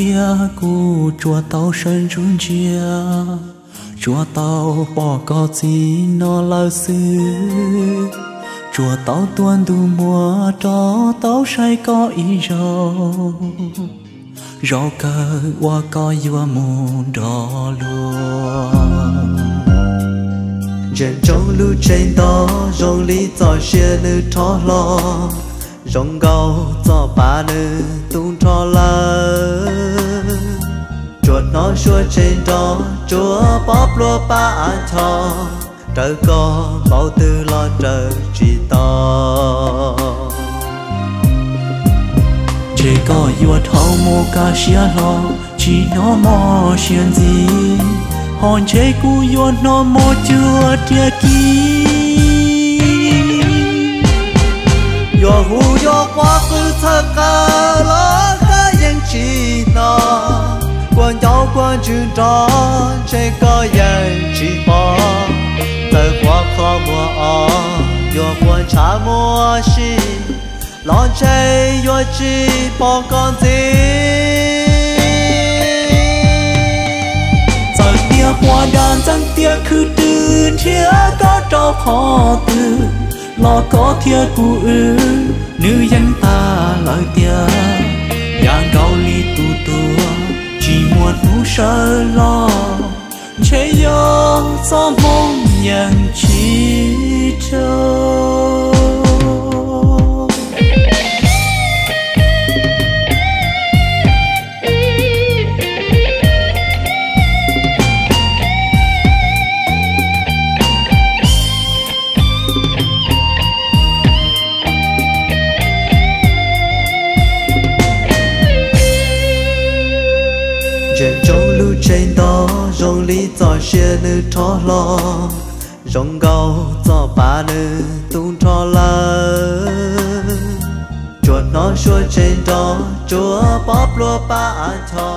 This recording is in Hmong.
Thiab kuv tsuas tau sawv ntsug ntsia, tsuas tau pom koj txiv no lawm xwb. Tsuas tau tuaj ntu muag rov tau saib koj ib zaug, zaum kawg uas koj yuav mus nrog luag. Ntsia ntsoov lub tsev nto zoo li txoj sia nws rho hlo, zoo nkaus txoj pa nws tu nrho lawm. Tsuas hnov suab tsheb nrov tsuas pom plua pa av ncho, raws koj npaum twg los raws tsis tau. Ntshe koj yuav dhau mus kaj siab hlo, tsis hnov mob siab ntxiv, ho ntshe kuv yuav hnov mob cuag riam kis. Yuav hu yuav quaj qw txhawb qab los koj yeej tsis hnov, kuv nco kuv ntswg nrog ntshe koj yeej tsis pom. Txawm quaj qhov muag os yuav quaj ntshav muag si, los ntshe yuav tsis pom koj ntxiv. Txawm tias quaj dag ntxeev tias khwv twg nrhiav koj rau qhov twg, los koj thiab kuv wb nws yeej tag lawm tiag. Yam nkaus li tus tuag tsis muaj hnub sawv los, ntshe yog txoj hmoo yeej tsis raug. Ntsia ntsoov lub tsev nto zoo li txoj sia nws rho hlo, zoo nkaus txoj pa nws tu nrho lawm. Tsuas hnov suab tsheb nrov tsuas pom plua pa av ncho,